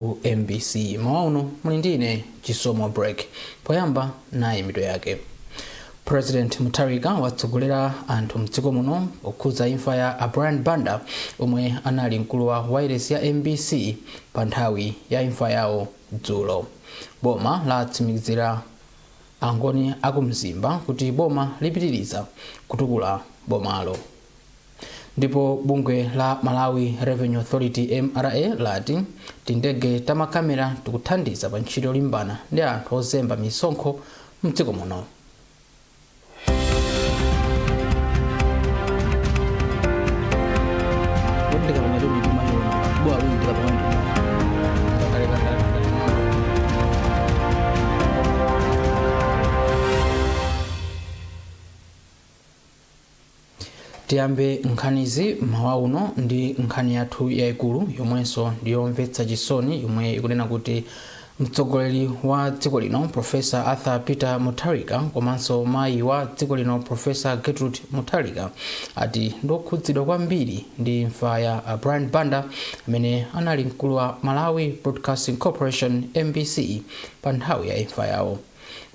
Ku MBC mmawa uno muli ndine Chisomo Break. Poyamba nayi mitu yake. President Mutharika watsogolera anthu mdziko muno okhudza imfa ya a Brian Banda omwe anali mkulu wa wailesi ya MBC pa nthawi ya imfa yawo dzulo. Boma latsimikizira Angoni aku Mzimba kuti boma lipitiriza kutukula bomalo. Ndipo bungwe la Malawi Revenue Authority MRA lati tindege ta makamera tikuthandiza pa ntchito yolimbana ndi anthu ozemba misonkho mdziko muno. Tiyambe nkhanizi mmawa uno ndi nkhani yathu yaikulu yomwenso ndi yomvetsa chisoni yomwe ikunena kuti mtsogoleri wa dziko lino Professor Arthur Peter Mutharika komanso mayi wa dziko lino Professor Gertrude Mutharika ati ndokhudzidwa kwambiri ndi imfa ya a Brian Banda amene anali mkulu wa Malawi Broadcasting Corporation MBC pa nthawi ya imfa yawo.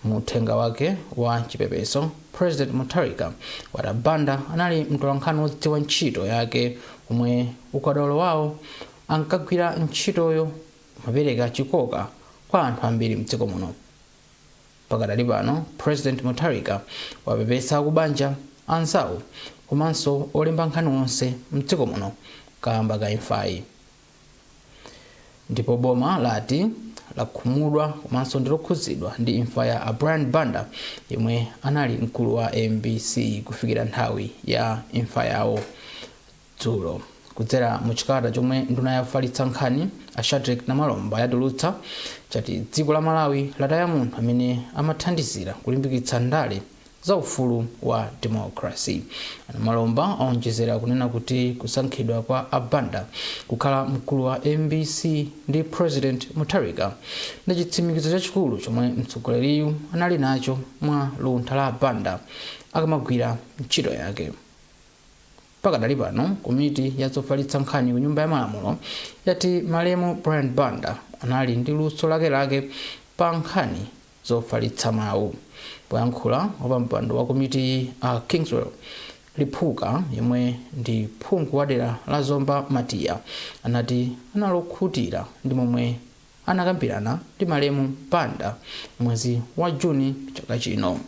Mu uthenga wake wa chipepeso, President Mutharika wati a Banda anali mtolankhani wodziwa ntchito yake omwe ukadaulo wawo ankagwira ntchitoyo umapereka chikoka kwa anthu ambiri mdziko muno. Pakadali pano, President Mutharika wapepesa akubanja, anzawo komanso olemba nkhani onse mdziko muno kaamba ka imfayi. Ndipo boma lati lakhumudwa komanso ndilokhudzidwa ndi imfa ya a Brian Banda yemwe anali mkulu wa MBC kufikira nthawi ya imfa yawo dzulo. Kudzera mu chikalata chomwe nduna yofalitsa nkhani a Shadric Namalomba yatulutsa, chati dziko la Malawi lataya munthu amene amathandizira kulimbikitsa ndale za ufulu wa democracy. A Namalomba aonjezera kunena kuti kusankhidwa kwa a Banda kukhala mkulu wa MBC ndi President Mutharika ndi chitsimikizo chachikulu chomwe mtsogoleriyu anali nacho mwa luntha la a Banda akamagwira ntchito yake. Pakadali pano, komiti ya zofalitsa nkhani ku nyumba ya malamulo yati malemu Brian Banda anali ndi luso lakelake pa nkhani zofalitsa mawu. Poyankhula, wapampando wa komitiyi a Kingswell Liphuka yemwe ndi phungu wa dera la Zomba Matiya anati anali okhutira ndi momwe anakambirana ndi malemu Banda mwezi wa Juni chaka chino.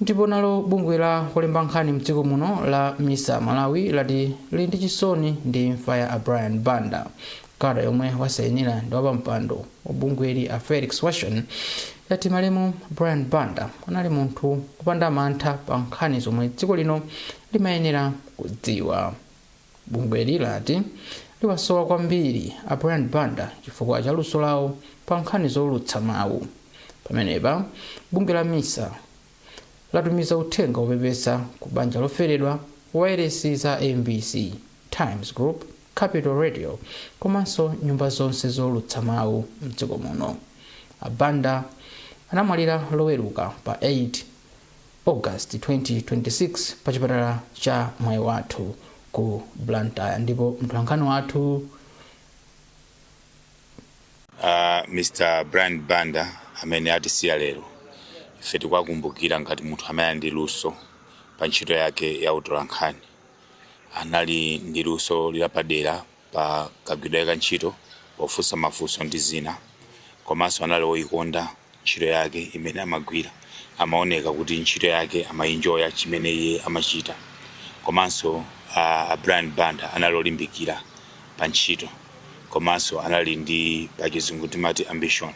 Ndipo nalo bungwe la olemba nkhani mdziko muno la MISA Malawi lati lili ndi chisoni ndi imfa ya a Brian Banda. Kalata yomwe wasayinira ndi wapampando wa bungweli a Felix Washon yati malemu Brian Banda anali munthu wopanda mantha pa nkhani zomwe dziko lino limayenera kudziwa. Bungweli lati liwasowa kwambiri a Brian Banda chifukwa cha luso lawo pa nkhani zoulutsa mawu. Pamenepa, bungwe la misa latumiza uthenga wopepesa ku banja loferedwa, wailesi za mbc, Times Group, Capital Radio komanso nyumba zonse zoulutsa mawu mdziko muno. A Banda anamwalira loweruka pa 8 August 2026 pa chipatala cha Mwaiwathu ku Blantyre ndipo mtolankhani wathu Mr. Brian Banda amene atisiya lero, ife tikuwakumbukira ngati munthu amene ali ndi luso pa ntchito yake ya utolankhani. Anali ndi luso lapadera pa kagwiridwe ka ntchito pofunsa mafunso ndi zina, komanso anali oyikonda ntchito yake imene amagwira. Amaoneka kuti ntchito yake amayinjoya chimene iye amachita. Komanso a Brian Banda anali olimbikira pa ntchito, komanso anali ndi, pa chizungu timati ambition,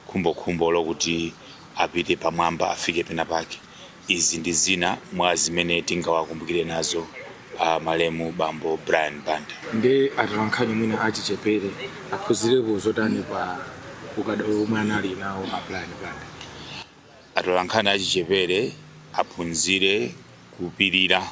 khumbokhumbo lokuti apite pamwamba, afike pena pake. Izi ndi zina mwa zimene tingawakumbukire nazo a malemu bambo Brian Banda. Nde atolankhani mwina achichepere aphunzirepo zotani pa ukadaulo omwe anali nawo a Brian Banda? Atolankhani achichepere aphunzire kupirira.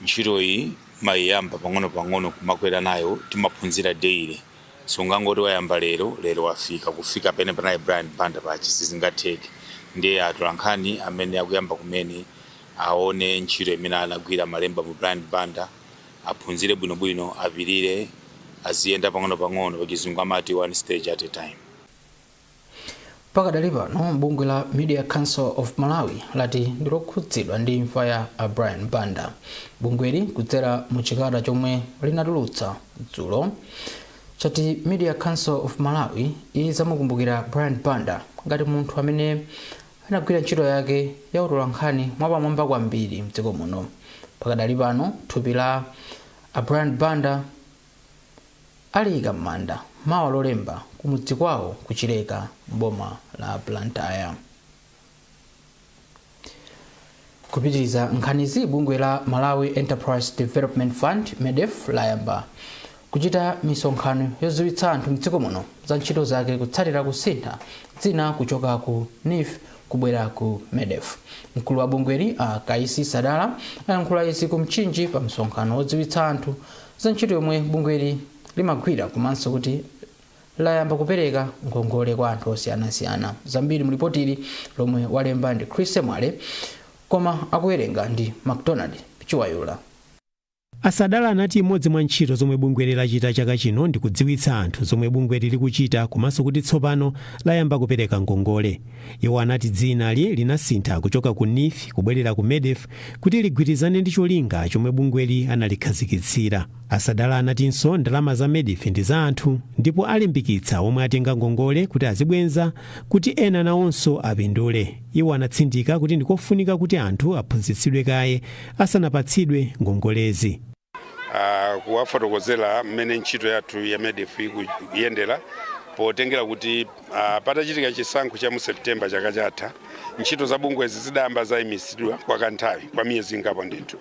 Ntchitoyi umayiyamba pang'onopang'ono kumakwera nayo, timaphunzira daily. Sungangoti wayamba lero, lero wafika kufika pene panali Brian Banda paja, sizingatheke. Ndiye atolankhani amene akuyamba kumene aone ntchito imene anagwira malemu bambo Brian Banda, aphunzire bwinobwino, apirire, Aziyenda pang'ono-pang'ono, pachizungu amati one stage at a time. Pakadali pano, bungwe la Media Council of Malawi lati ndilokhudzidwa ndi imfa ya a Brian Banda. Bungweli, kudzera mu chikalata chomwe linatulutsa dzulo, chati Media Council of Malawi izamukumbukira Brian Banda ngati munthu amene anagwira ntchito yake ya utolankhani mwapamwamba kwambiri mdziko muno. Pakadali pano, thupi la a Brian Banda aliyika m'manda mawa Lolemba kumudzi kwawo kuchileka, mboma la Blantyre. Kupitiriza nkhanizi, bungwe la Malawi Enterprise Development Fund, MEDEF, layamba kuchita misonkhano yodziwitsa anthu mdziko muno za ntchito zake kutsatira kusintha dzina kuchoka ku NEEF kubwera ku MEDEF. Mkulu wa bungweli, a Kaisi Sadala, ayankhula izi ku Mchinji pa msonkhano wodziwitsa anthu za ntchito yomwe bungweli limagwira komanso kuti layamba kupereka ngongole kwa anthu osiyanasiyana. Zambiri mulipotili lomwe walemba ndi Chris Mwale, koma akuwerenga ndi McDonald Chiwayula. Asadala anati imodzi mwa ntchito zomwe bungweli lachita chaka chino ndi kudziwitsa anthu zomwe bungweli likuchita komanso kuti tsopano layamba kupereka ngongole. Iwo anati dzinali linasintha kuchoka ku NEEF kubwerera ku MEDEF kuti ligwirizane ndi cholinga chomwe bungweli analikhazikitsira. Asadala anatinso ndalama za MEDEF ndi za anthu ndipo alimbikitsa omwe atenga ngongole kuti azibwenza kuti ena nawonso apindule. Iwo anatsindika kuti ndikofunika kuti anthu aphunzitsidwe kaye asanapatsidwe ngongolezi. Kuwafotokozera mmene ntchito yathu ya MEDEF ikuyendera, potengera kuti patachitika chisankho cha mu September chaka chatha, ntchito za bungwezi zidayamba zayimisidwa kwa kanthawi, kwa miyezi ingapo ndithu.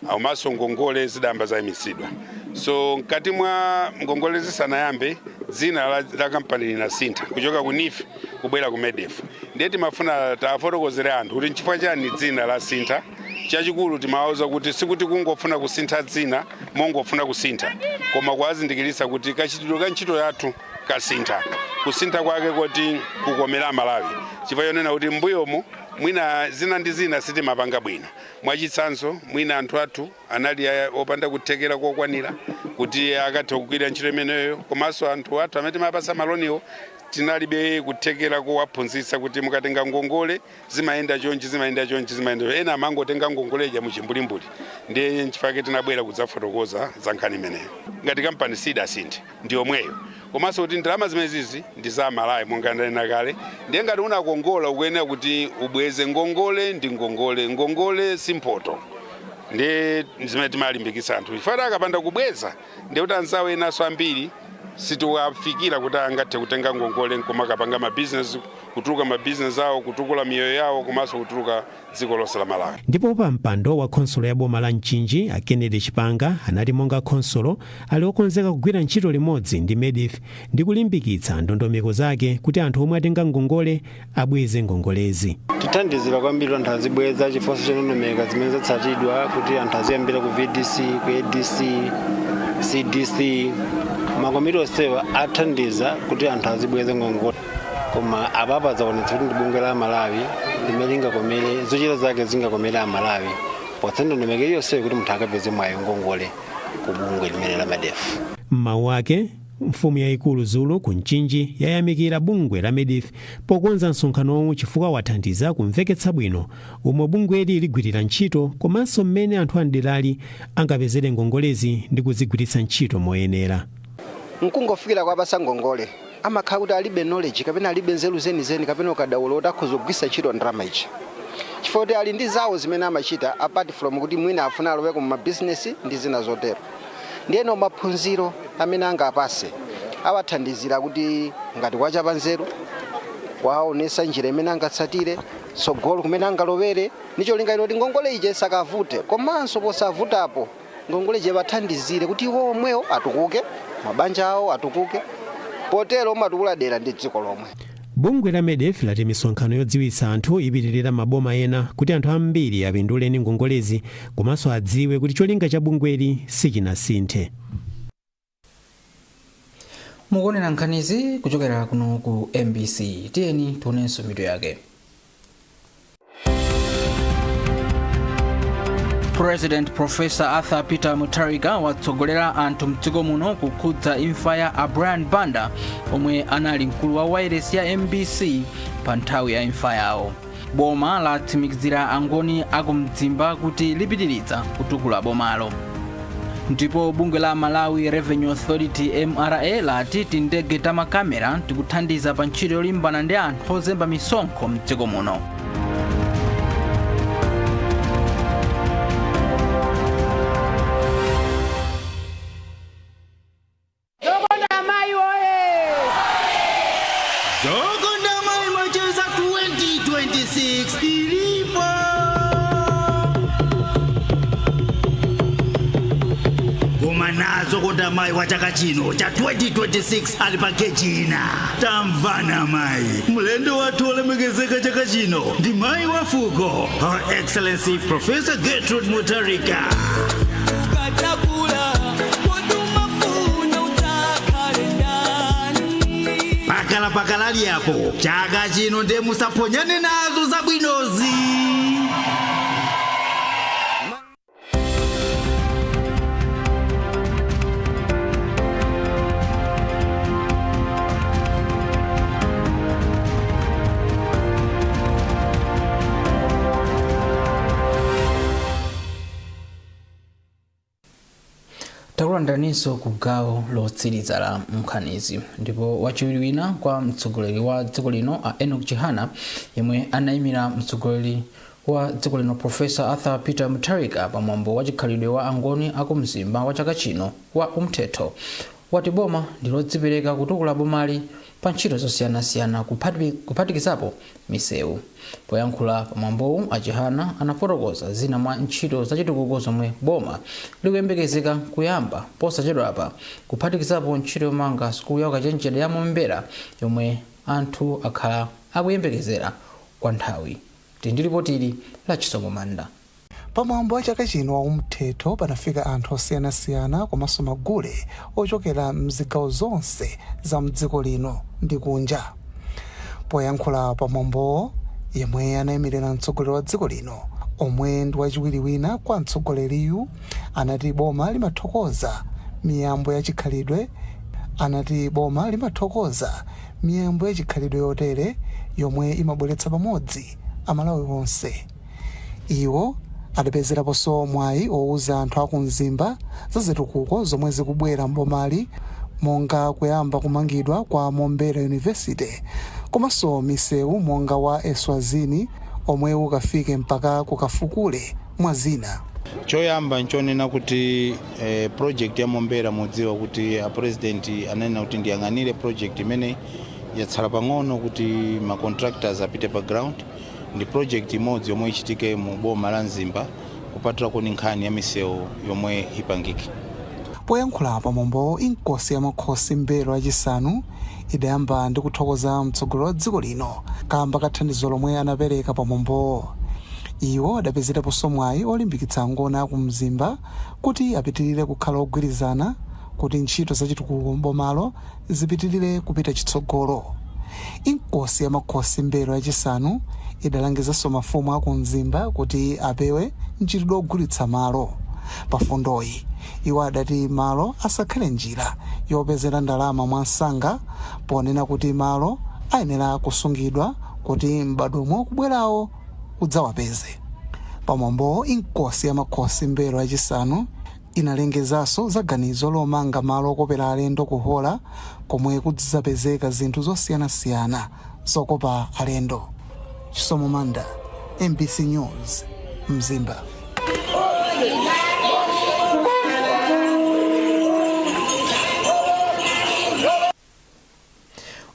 Komanso ngongole zidayamba zayimisidwa. So mkati mwa ngongole zisanayambe, dzina la kampani linasintha kuchoka ku NEEF kubwera ku MEDEF. Ndiye timafuna tafotokozere anthu kuti nchifukwa chani dzina lasintha. Chachikulu, timawauza kuti sikuti kungofuna kusintha dzina mongofuna kusintha, koma kuwazindikiritsa kuti kachitidwe ka ntchito yathu kasintha, kusintha kwake koti kukomera Malawi, chifukwa chonena kuti mbuyomu mwina zina ndi zina sitimapanga bwino. Mwachitsanzo, mwina anthu athu anali opanda kuthekera kokwanira kuti akathe kugwira ntchito imeneyo, komanso anthu athu amene timapasa maloniwo tinalibe kuthekera kowaphunzitsa kuti mukatenga ngongole zimayenda chonchi, zimayenda chonchi, zimayenda chonchi. Ena amangotenga ngongoleja muchimbulimbuli. Ndiye nchifukwa tinabwera kudzafotokoza za nkhani imeneyo. Ngati kampani sidasinthe, ndi yomweyo, komanso kuti ndalama zimenezizi ndi za Malawi monga ndanena kale. Ndiye ngati unakongola, ukuyenera kuti ubweze. Ngongole ndi ngongole, ngongole si mphoto. Ndiye zimene timalimbikitsa anthu, chifukwa akapanda kubweza ndiye kuti anzawo enanso ambiri sitiwafikira kuti angathe kutenga ngongole nkoma kapanga mabizinesi, kutuluka mabizinesi awo, kutukula miyoyo yawo komanso kutuluka dziko lonse la Malawi. Ndipo pa mpando wa khonsolo ya boma la Mchinji, a Kennedy Chipanga, anati monga khonsolo ali okonzeka kugwira ntchito limodzi ndi MEDEF ndi kulimbikitsa ndondomeko zake kuti anthu omwe atenga ngongole abweze ngongolezi. Tithandizira kwambiri anthu azibweza chifukwa cha ndondomeko zimene zatsatidwa kuti anthu aziyambira ku VDC, ku ADC, CDC. Makomiti onsewa athandiza kuti anthu azibweza ngongole, koma apapa zaonetsa kuti ndi bungwe la Malawi limene lingakomere, zochita zake zingakomere Amalawi potsa ndondomeko iliyonseyo kuti munthu akapeze mwayi ngongole ku bungwe limene la MEDEF. M'mawu ake, mfumu yayikulu Zulu ku Mchinji yayamikira bungwe la MEDEF pokonza msonkhanowu chifukwa wathandiza kumveketsa bwino umo bungweli ligwirira ntchito komanso mmene anthu amderali angapezere ngongolezi ndi kuzigwiritsa ntchito moyenera. Nkungofikira kwapasa ngongole, amakhala kuti alibe knowledge kapena alibe nzeru zenizeni kapena ukadaulo kuti akhoza kugwiritsa ntchito ndalama ichi, chifukwa kuti ali ndi zawo zimene amachita apart from kuti mwina afuna alowe ku mabizinesi ndi zina zotero. Ndiyeno maphunziro amene angapase awathandizira kuti ngati kwachapa nzeru, kwaonesa njira imene angatsatire tsogolo kumene angalowere ndi cholinga kuti ngongole ije isakavute, komanso posavutapo ngongole ije bathandizire kuti iwo omwewo atukuke, mabanja awo atukuke, potero umatukula dera ndi dziko lomwe. Bungwe la MEDEF lati misonkhano yodziwitsa anthu ipitirira maboma ena kuti anthu ambiri apindule ndi ngongolezi komanso adziwe kuti cholinga cha bungweli sichinasinthe. Mukuonera nkhanizi kuchokera kuno ku MBC. Tiyeni tionenso mitu yake. President Professor Arthur Peter Mutharika watsogolera anthu mdziko muno kukhudza imfa ya a Brian Banda, omwe anali mkulu wa wailesi ya MBC pa nthawi ya imfa yawo. Boma latsimikizira Angoni akumdzimba kuti lipitiriza kutukula bomalo. Ndipo bungwe la Malawi Revenue Authority, MRA, lati tindege tamakamera tikuthandiza pa ntchito yolimbana ndi anthu ozemba misonkho mdziko muno. Zokonda Amayi oye! Zokonda Amayi Macheza 2026 ilipo. Koma nazo konda mayi wa chaka chino cha 2026 ali pa gejina. Tamvana mayi, mlendo wathu olemekezeka chaka chino ndi mayi wa fuko, Her Excellency Professor Gertrude Mutharika. Ukatakula kodumafuna utakhale ndani? Pakala pakalali apo, chaka chino ndiye musaphonyane nazo zabwinozi. Takulandiraninso ku gawo lotsiriza la nkhanizi. Ndipo wachiwiri wina kwa mtsogoleri wa dziko lino, a Enoch Chihana, yemwe anayimira mtsogoleri wa dziko lino Professor Arthur Peter Mutharika pamwambo wa chikhalidwe wa Angoni akumzimba wa chaka chino wa Umthetho, wati boma ndi lodzipereka kutukula bomali pa ntchito zosiyanasiyana, kuphatikizapo misewu. Poyankhula pamwambowu, a Chihana anafotokoza zina mwa ntchito zachitukuko zomwe boma likuyembekezeka kuyamba posachedwapa, kuphatikizapo ntchito yomanga sukulu ya ukachenjede ya Mombera yomwe anthu akhala akuyembekezera kwa nthawi. Tili ndi ripoti la Chisomo Manda. Pamwambo wa chaka chino wa Umthetho panafika anthu osiyanasiyana komanso magule ochokera mzigawo zonse za mdziko lino ndi kunja. Poyankhula pamwambowo, yemwe anayimirira mtsogoleri wa dziko lino, omwe ndi wachiwiri wina kwa mtsogoleriyu, anati boma limathokoza miyambo ya chikhalidwe. Anati boma limathokoza miyambo ya chikhalidwe yotere yomwe imabweretsa pamodzi Amalawi onse. Iwo adapezeraponso mwayi owuza anthu akumzimba za zitukuko zomwe zikubwera mbomali, monga kuyamba kumangidwa kwa Mombera University komanso misewu monga wa Eswazini omwe ukafike mpaka kukafukule, mwa zina. Choyamba nchonena kuti project ya Mombera, mudziwa kuti a President ananena kuti ndiyang'anire project imene yatsala pang'ono kuti ma contractors apite pa ground. Ndi project imodzi yomwe ichitike mu boma la Mzimba, kupatulako ni nkhani ya misewu yomwe ipangike. Poyankhula pamwambo, Inkosi ya Makhosi Mbelo yachisanu idayamba ndi kuthokoza mtsogoleri wa dziko lino kamba ka thandizo lomwe anapereka pamwambowo. Iwo adapezeraponso mwayi olimbikitsa Angoni akumzimba kuti apitirire kukhala ogwirizana kuti ntchito zachitukuko mbomalo zipitirire kupita chitsogolo. Inkosi ya Makhosi Mbelo yachisanu idalangizanso mafumu akumzimba kuti apewe mchitidwe ogulitsa malo. Pafundoyi, iwo adati malo asakhale njira yopezera ndalama mwansanga, ponena kuti malo ayenera kusungidwa kuti m'badwo omwe ukubwerawo udzawapeze. Pamwambo, Inkosi ya Makhosi Mbelo yachisanu inalengezanso za ganizo lomanga malo okopera alendo kuhola, komwe kudzapezeka zinthu zosiyanasiyana zokopa alendo. Chisomo Manda, MBC News, Mzimba.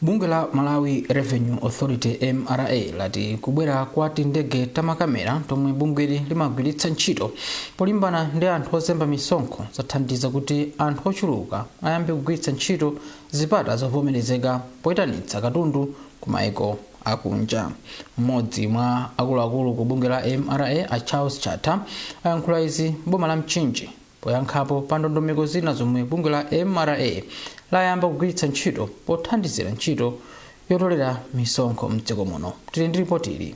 Bungwe la Malawi Revenue Authority, MRA, lati kubwera kwa tindege tamakamera tomwe bungweli limagwiritsa ntchito polimbana ndi anthu ozemba misonkho zathandiza kuti anthu ochuluka ayambe kugwiritsa ntchito zipata zovomerezeka poyitanitsa katundu ku maiko akunja. Mmodzi mwa akuluakulu ku bungwe la MRA, a Charles Chatha, ayankhula izi boma la Mchinji poyankhapo pa ndondomeko zina zomwe bungwe la MRA layamba kugwiritsa ntchito pothandizira ntchito yotolera misonkho mdziko muno. Tili ndi ripoti ili.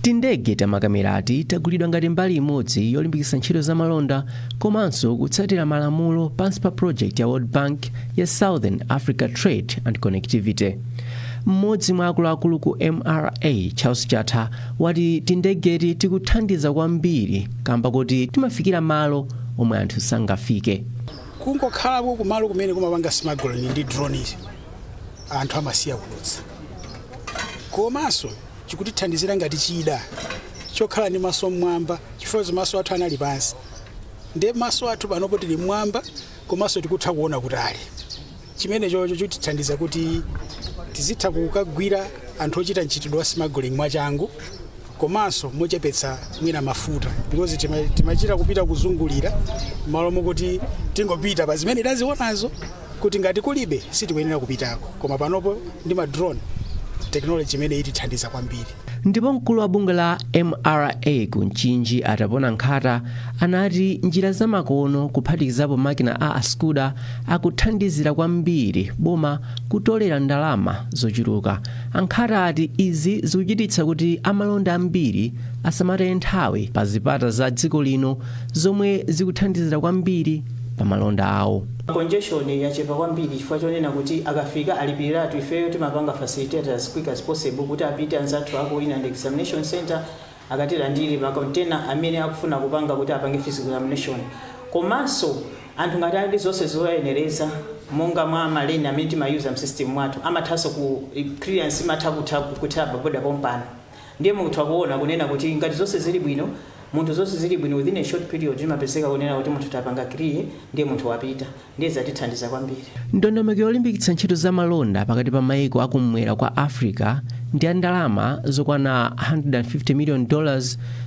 Tindege tamakamerati tagulidwa ngati mbali imodzi yolimbikitsa ntchito zamalonda komanso kutsatira malamulo pansi pa project ya World Bank ya Southern Africa Trade and Connectivity. Mmodzi mwa akuluakulu ku MRA, Charles Chatha, wati tindegeti tikuthandiza kwambiri kamba kuti timafikira malo omwe anthu sangafike. Kungokhalako kumalo kumene kumapanga smuggling ndi drone, anthu amasiya kudutsa. Komanso chikutithandizira ngati chida chokhala ndi maso mmwamba, chifukwa maso athu anali pansi, ndiye maso athu panopo tili mmwamba, komanso tikutha kuona kutali. Chimene chocho chikutithandiza kuti tizitha kukagwira anthu ochita mchitidwe wa smuggling mwachangu, komanso mochepetsa mwina mafuta, because timachita kupita kuzungulira malo mokuti tingopita pa zimene tazionazo, kuti ngati kulibe sitikuyenera kupitako. Koma panopo ndi ma drone technology imene itithandiza kwambiri. Ndipo mkulu wa bungwe la MRA ku Mchinji, Atapona Nkhata, anati njira zamakono, kuphatikizapo makina a askuda, akuthandizira kwambiri boma kutolera ndalama zochuluka. Ankhata ati izi zikuchititsa kuti amalonda ambiri asamataye nthawi pa zipata za dziko lino, zomwe zikuthandizira kwambiri pa malonda awo. Congestion yachepa kwambiri chifukwa chonena kuti akafika alipiratu. Ifeyo timapanga facilitate as quick as possible kuti apite anzathu ako Inland Examination Center akatilandire ma container amene akufuna kupanga kuti apange physical examination. Komanso anthu ngati ali ndi zonse zoyenereza monga mwa maleni amene timayuza m'system mwathu, amathanso ku clearance imatha kutha kuthera pa border pompano. Ndiye mutha kuona kunena kuti ngati zonse zili bwino, munthu zonse zili bwino, within a short period imapezeka kunena kuti munthu tapanga clear, ndiye munthu wapita. Ndiye zatithandiza kwambiri. Ndondomeko yolimbikitsa ntchito za malonda pakati pa maiko akumwera kwa Africa ndi ya ndalama zokwana $150 million,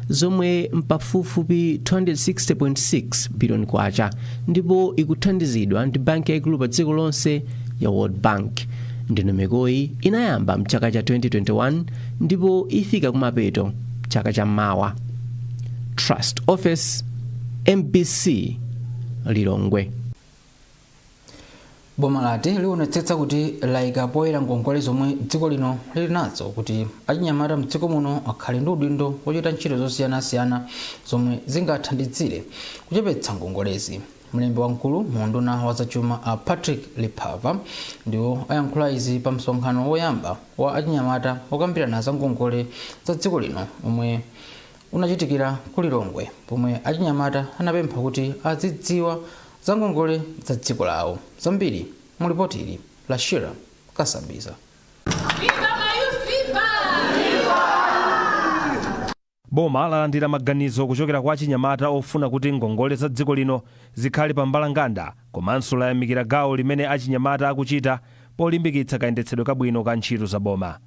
zomwe mpafupifupi 260.6 billion kwacha, ndipo ikuthandizidwa ndi banki yaikulu pa dziko lonse ya World Bank. Ndondomekoyi inayamba mchaka cha 2021 ndipo ifika kumapeto chaka chammawa. Trust Office, MBC, Lilongwe. Boma lati lionetsetsa kuti layika poyera ngongole zomwe dziko lino lili nazo, kuti achinyamata mdziko muno akhale ndi udindo wochita ntchito zosiyanasiyana zomwe zingathandizire kuchepetsa ngongolezi. Mlembi wamkulu mu unduna wa zachuma, a Patrick Lipava, ndiwo ayankhula izi pa msonkhano woyamba wa achinyamata wokambirana za ngongole za dziko lino omwe unachitikira ku Lilongwe, pomwe achinyamata anapempha kuti azidziwa za ngongole za dziko lawo. Zambiri mu lipoti ili la Shira Kasambiza. Viva Mayouth, viva! Boma lalandira maganizo kuchokera kwa achinyamata ofuna kuti ngongole za dziko lino zikhale pa mbalanganda, komanso layamikira gawo limene achinyamata akuchita polimbikitsa kayendetsedwe kabwino ka ntchito za boma.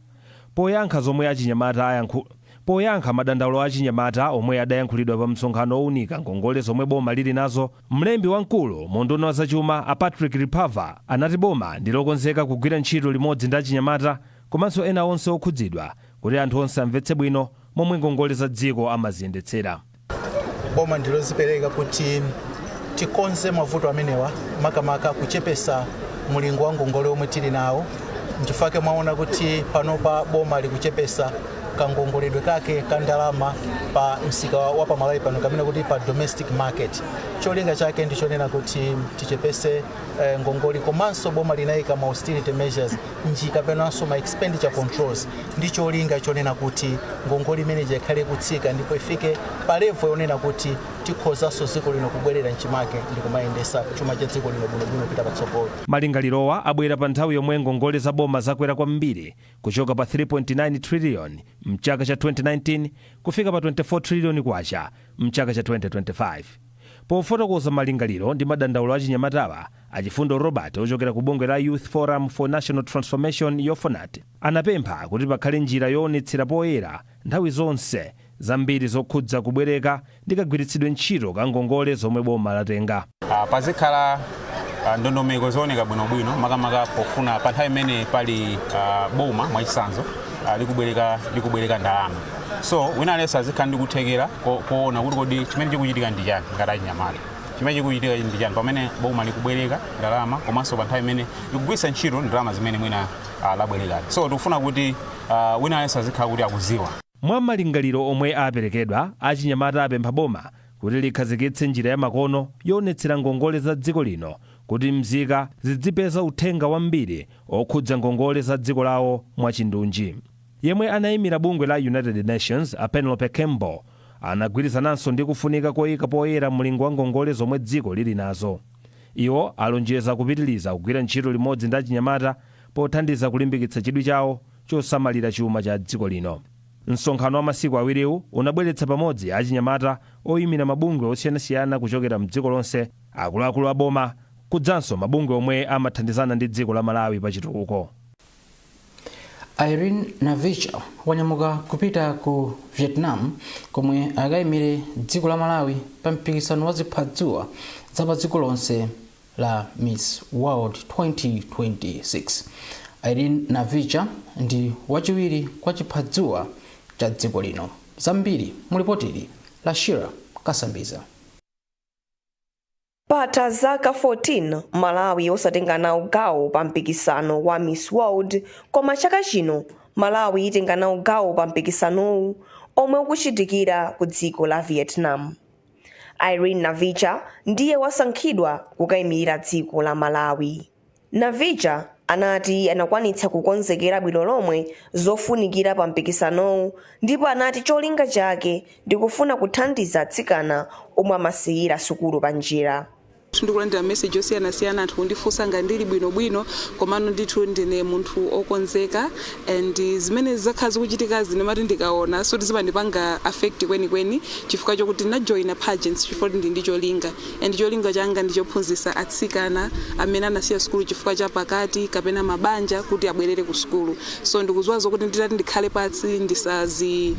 Poyankha zomwe achinyamata ayankhu poyankha madandaulo a achinyamata omwe adayankhulidwa pa msonkhano owunika ngongole zomwe boma lili nazo, mlembi wamkulu mu unduna wa zachuma, a Patrick Lipava, anati boma ndi lokonzeka kugwira ntchito limodzi ndi achinyamata komanso ena onse okhudzidwa kuti anthu onse amvetse bwino momwe ngongole za dziko amaziyendetsera. Boma ndilozipereka kuti tikonze mavuto amenewa, makamaka kuchepesa mulingo wa ngongole omwe tili nawo. Nchifukwa mwaona kuti panopa boma likuchepesa kangongoledwe kake ka ndalama pa msika wa pamalawi pano, kamene kuti pa domestic market. Cholinga chake ndichonena kuti tichepese ngongole. Komanso boma linayika ma austerity measures nji kapenanso ma expenditure controls, ndi cholinga chonena kuti ngongole imeneyi ikhale kutsika ndipo ifike pa level yonena kuti tikhozanso dziko lino kubwerera mchimake ndi kumayendesa chuma cha dziko lino bwinobwino kupita patsogolo. Malingalirowa abwera pa nthawi yomwe ngongole za boma zakwera kwambiri kuchoka pa 3.9 trillion mchaka cha 2019 kufika pa 24 trillion kwacha mchaka cha 2025. Pofotokoza malingaliro ndi madandaulo achinyamatawa, Achifundo Robert ochokera ku bungwe la Youth Forum for National Transformation, YOFONAT, anapempha kuti pakhale njira yoonetsera poyera nthawi zonse zambiri zokhudza kubwereka ndi kagwiritsidwe ntchito ka ngongole zomwe boma latenga. Pazikhala ndondomeko zooneka bwinobwino, makamaka pofuna pa nthawi imene pali boma mwachitsanzo likubwereka ndalama, so wina aliyense azikhala ndi kuthekera kuona kuti kodi chimene chikuchitika ndi chani. Ngati achinyamata, chimene chikuchitika ndi chani pamene boma likubwereka ndalama, komanso pa nthawi imene likugwiritsa ntchito ndalama zimene mwina labwerekadi? So tikufuna kuti wina aliyense azikhala kuti akuziwa. Mwa malingaliro omwe aperekedwa, achinyamata apempha boma kuti likhazikitse njira yamakono yoonetsera ngongole za dziko lino kuti mzika zidzipeza uthenga wambiri okhudza ngongole za dziko lawo mwachindunji. Yemwe anayimira bungwe la United Nations, a Penelope Campbell, anagwirizananso ndi kufunika koyika poyera mlingo wa ngongole zomwe dziko lili nazo. Iwo alonjeza kupitiliza kugwira ntchito limodzi ndi achinyamata pothandiza kulimbikitsa chidwi chawo chosamalira chuma cha dziko lino. Msonkhano wa masiku awiriwu unabweretsa pamodzi achinyamata oyimira mabungwe osiyanasiyana kuchokera mdziko lonse, akuluakulu a boma, kudzanso mabungwe omwe amathandizana ndi dziko la Malawi pa chitukuko. Irene Navicha wanyamuka kupita ku Vietnam komwe akayimire dziko la Malawi pa mpikisano wa ziphadzuwa za pa dziko lonse la Miss World 2026. Irene Navicha ndi wachiwiri kwa chiphadzuwa cha dziko lino. Zambiri mulipotili la Shira Kasambiza. Patha zaka 14 Malawi osatenga nawo gawo pa mpikisano wa Miss World, koma chaka chino Malawi itenga nawo gawo pa mpikisanowu omwe ukuchitikira ku dziko la Vietnam. Irene Navicha ndiye wasankhidwa kukayimirira dziko la Malawi. Navicha anati anakwanitsa kukonzekera bwino lomwe zofunikira pa mpikisanowu, ndipo anati cholinga chake ndikufuna kuthandiza atsikana omwe amasiyira sukulu pa njira. Ndikulandira message osiyanasiyana, anthu kundifunsa ngati ndili bwinobwino, komano ndithu ndine munthu okonzeka and zimene zakhala zikuchitika ndimati ndikaona so zimandipanga affect kwenikweni, chifukwa chokuti ndinajoyina pageants chifukwa kuti ndi ndi cholinga, and cholinga changa ndichophunzitsa atsikana amene anasiya sukulu chifukwa cha pakati kapena mabanja kuti abwerere ku sukulu. So ndikudziwa zokuti nditati ndikhale pansi, ndisazi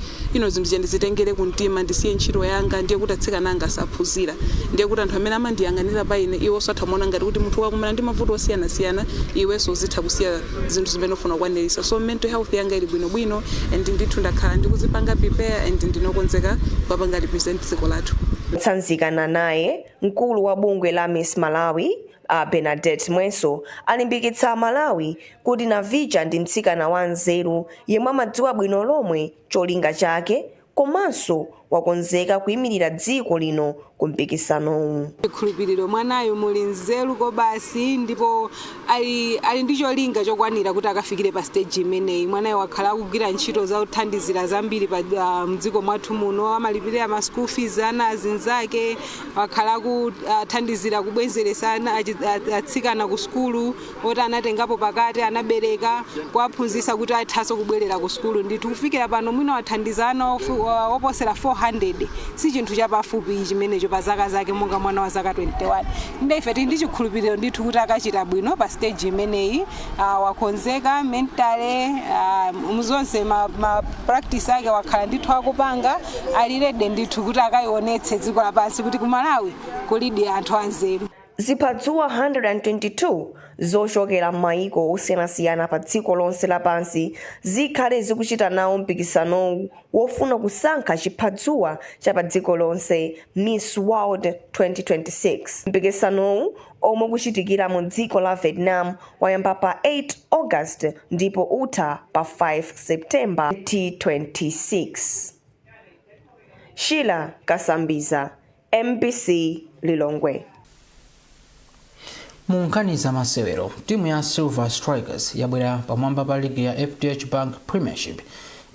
zinthu ndizitengere kumtima, ndisiye ntchito yanga, ndiye kuti atsikana anga asaphunzira, ndiye kuti anthu amene amandiyang'anira pa ine iwonso atha kumaona ngati kuti munthu wakumana ndi mavuto osiyanasiyana, iwenso uzitha kusiya zinthu zimene ufuna kukwaniritsa. So mental health yanga ili bwinobwino and ndithu ndakhala ndikuzipanga prepare and ndinokonzeka kukapanga represent dziko lathu. Tsanzikana naye, mkulu wa bungwe la Miss Malawi, a Bernadette Mweso, alimbikitsa Malawi kuti Navicha ndi mtsikana wa nzeru yemwe amadziwa bwino lomwe cholinga chake komanso wakonzeka kuyimirira dziko lino ku mpikisanowu. Chikhulupiriro, mwanayo muli nzeru kobasi, ndipo ali ndi cholinga chokwanira kuti akafikire pa stage imeneyi. Mwanayo wakhala akugwira ntchito zothandizira zambiri pa mdziko mwathu muno, amalipirira ma school fees ana azinzake, wakhala akuthandizira kubwezeresa ana atsikana ku sukulu oti anatengapo pakati, anabereka, kuwaphunzitsa kuti athanso kubwerera ku sukulu. Ndithu kufikira pano mwina wathandiza ana oposera 400. Si chinthu chapafupi chimenecho pa zaka zake monga mwana wa zaka 21. Nde ife tili ndi chikhulupiriro ndithu kuti akachita bwino pa stage imeneyi. Wakonzeka mentally, muzonse ma practice ake wakhala ndithu akupanga, ali ready ndithu kuti akayionetse dziko lapansi kuti ku Malawi kulidi anthu anzeru. Ziphadzuwa 122 zochokera m'mayiko osiyanasiyana pa dziko lonse lapansi zikhale zikuchita nawo mpikisanowu wofuna kusankha chiphadzuwa cha pa dziko lonse, Miss World 2026. Mpikisanowu omwe ukuchitikira mu dziko la Vietnam wayamba pa 8 August ndipo utha pa 5 September 2026. Sheila Kasambiza, MBC Lilongwe. Mu nkhani za masewero, timu ya Silver Strikers yabwera pamwamba pa ligi ya FDH Bank Premiership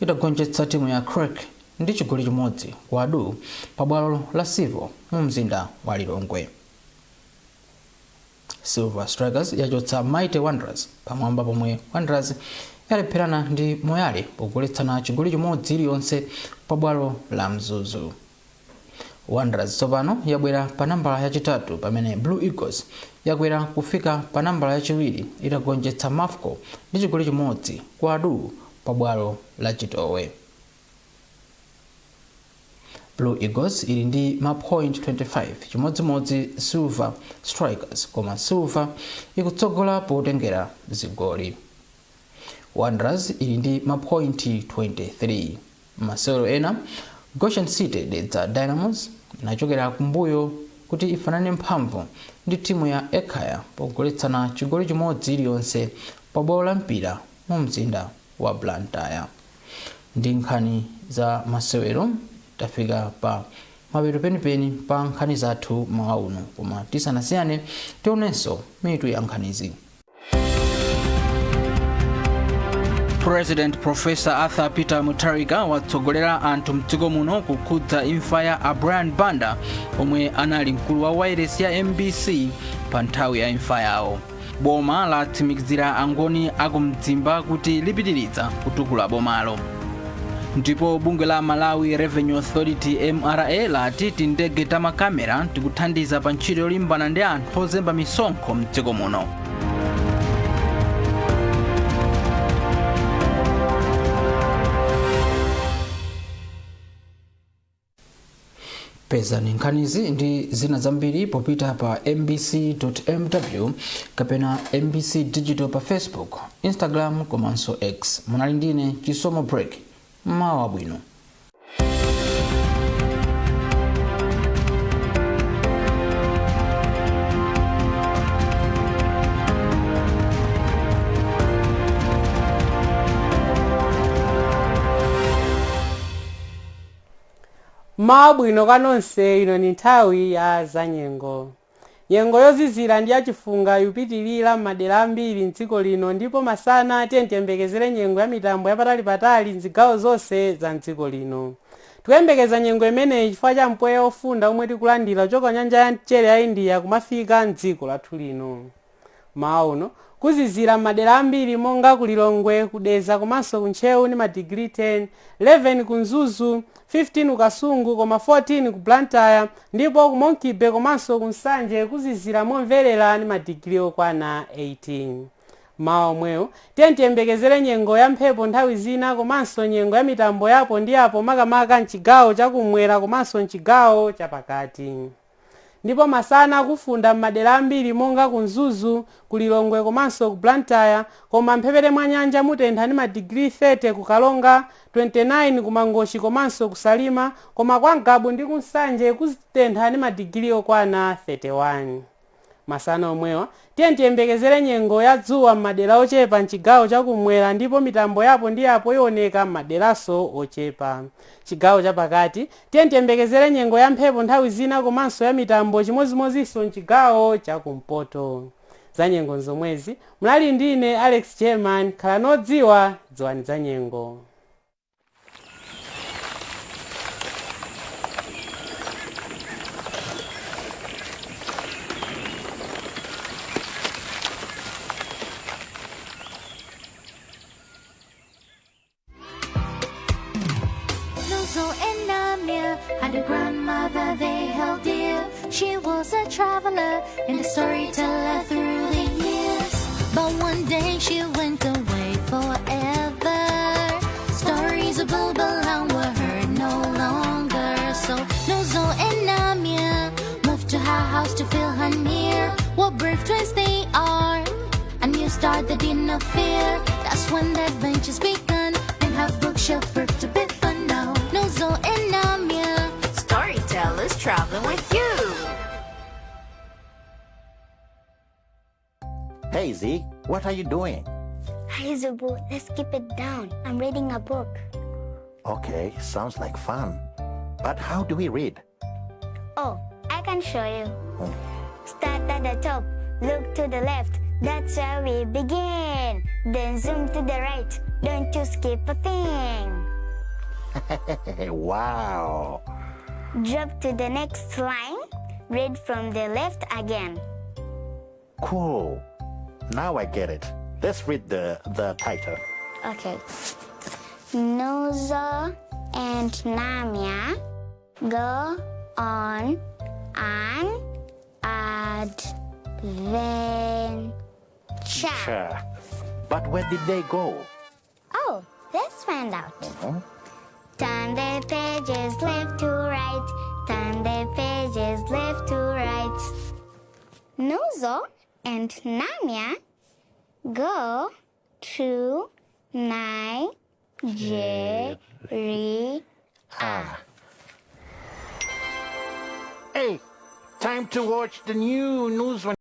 itagonjetsa timu ya Creck ndi chigoli 1 kwa du pa bwalo la Civo mu mzinda wa Lilongwe. Silver Strikers yachotsa Mighty Wanderers pamwamba pomwe Wanderers yalepherana ndi Moyale pogoletsana chigoli 1 iliyonse pa bwalo la Mzuzu. Wanderers tsopano yabwera pa nambala yachitatu pamene Blue Eagles yakwera kufika pa nambala yachiwiri itagonjetsa Mafco ndi chigoli 1 kwa du pa bwalo la Chitowe. Blue Eagles ili ndi ma point 25, chimodzimodzi Silver Strikers, koma Silver ikutsogola potengera zigoli. Wanderers ili ndi ma point 23. Masewero ena, Goshen City Dedza Dynamos inachokera kumbuyo kuti ifanane mphamvu ndi timu ya Ekhaya pogoletsana chigoli 1 iliyonse pa bwalo la Mpira mu mzinda wa Blantyre. Ndi nkhani za masewero tafika pa mapeto penipeni pa nkhani zathu mawa uno, koma tisanasiyane tionenso mitu ya nkhanizi. President Professor Arthur Peter Mutharika watsogolera anthu mdziko muno kukhudza imfa ya a Brian Banda omwe anali mkulu wa wailesi ya MBC pa nthawi ya imfa yawo. Boma latsimikizira Angoni akumdzimba kuti lipitiriza kutukula bomalo. Ndipo bungwe la Malawi Revenue Authority MRA lati tindege tamakamera tikuthandiza pa ntchito yolimbana ndi anthu ozemba misonkho mdziko muno. Pezani nkhanizi ndi zina zambiri popita pa mbc.mw kapena MBC Digital pa Facebook, Instagram komanso X. Munali ndine Chisomo Break. Mawa wabwino. Mmawa bwino kwa nonse. Ino ni nthawi ya zanyengo. Nyengo yozizira ndi yachifunga ikupitilira m'madera ambiri mdziko lino, ndipo masana tiyembekezere nyengo ya mitambo yapatalipatali mzigawo zonse za mdziko lino. Tikuyembekeza nyengo imeneyi chifukwa cha mpweya ofunda omwe tikulandira kuchoka nyanja ya mchere ya India kumafika mdziko lathu lino. Mawa uno kuzizira m'madera ambiri monga ku Lilongwe, ku Dedza komanso ku Ntcheu ndi madigiri 10, 11 ku Mzuzu, 15 ku Kasungu koma 14 ku Blantyre, ndipo ku Monkey Bay komanso ku Nsanje kuzizira momverera ndi madigiri okwana 18. Mawa omwewo tiye tiyembekezere nyengo ya mphepo nthawi zina komanso nyengo ya mitambo yapo ndi apo, makamaka mchigawo chakumwera komanso mchigawo chapakati. Ndipo masana kufunda m'madera ambiri monga ku Mzuzu, ku Lilongwe komanso ku Blantyre, koma mphepete mwa nyanja mutentha ndi madigiri 30 ku Karonga, 29 ku Mangochi komanso ku Salima, koma kwa Ngabu ndi ku Nsanje kutentha ndi madigiri okwana 31. Masana omwewa tiye tiyembekezere nyengo ya dzuwa m'madera ochepa mchigawo chakumwera, ndipo mitambo yapo ndi apo ioneka m'maderaso ochepa. Chigawo chapakati tiye tiyembekezere nyengo ya mphepo nthawi zina komanso ya mitambo, chimodzimodzinso mchigawo chakumpoto. Za nyengo zomwezi. Munali ndine Alex German. Khala nodziwa, dziwani za nyengo. Nozo and Namia had a grandmother they held dear. She was a traveler and a storyteller through the years. But one day she went away forever. Stories of Bulbalan were heard no longer. So Nozo and Namia moved to her house to feel her near. What brave twins they are! A new start they did not fear. That's when the adventures begun, and her bookshelf proved to be fun now. Nozo and Namia. Storytellers traveling with you. Hey Z, what are you doing? Hi Zubu, let's keep it down. I'm reading a book. Okay, sounds like fun. But how do we read? Oh, I can show you. Start at the top, look to the left. That's where we begin. Then zoom to the right. Don't you skip a thing. Wow. Drop to the next line. Read from the left again. Cool. Now I get it. Let's read the title. Okay. Nozo and Namia go on an adventure. Sure. But where did they go? Oh, let's find out. Turn the pages left to right. Turn the pages left to right. Nozo and Namia go to Nigeria. Hey, time to watch the new news.